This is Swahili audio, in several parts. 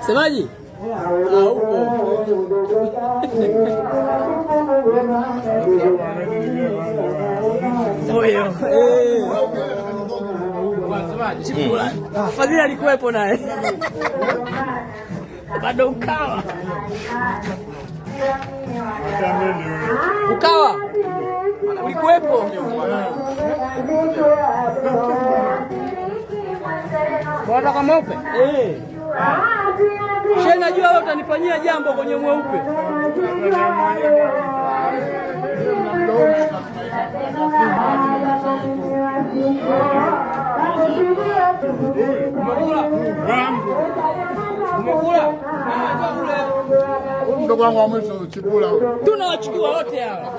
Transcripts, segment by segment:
Semaji? Ah, upo. Moyo. Eh. Chipula. Fadhili alikuwepo naye. Bado ukawa. Ukawa. Ulikuwepo. Unataka mweupe? Eh. Shehe, najua wewe utanifanyia jambo kwenye mweupe. Umekula? Umekula? Mdogo wangu wa mwisho Chipula. Tunawachukua wote hawa.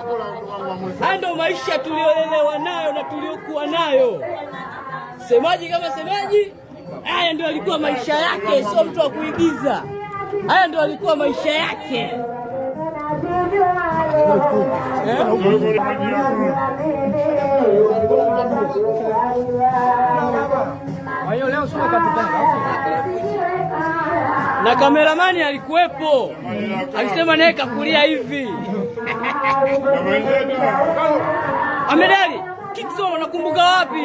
Haya ndio maisha tuliolelewa nayo na tuliokuwa nayo. Semaji kama semaji, haya ndio alikuwa maisha yake, sio mtu wa kuigiza. Haya ndio alikuwa maisha yake. Eh? Kwa hiyo leo sio kapitani. Na kameramani alikuwepo, alisema naye kakulia hivi. Ahmed Kikso, unakumbuka wapi?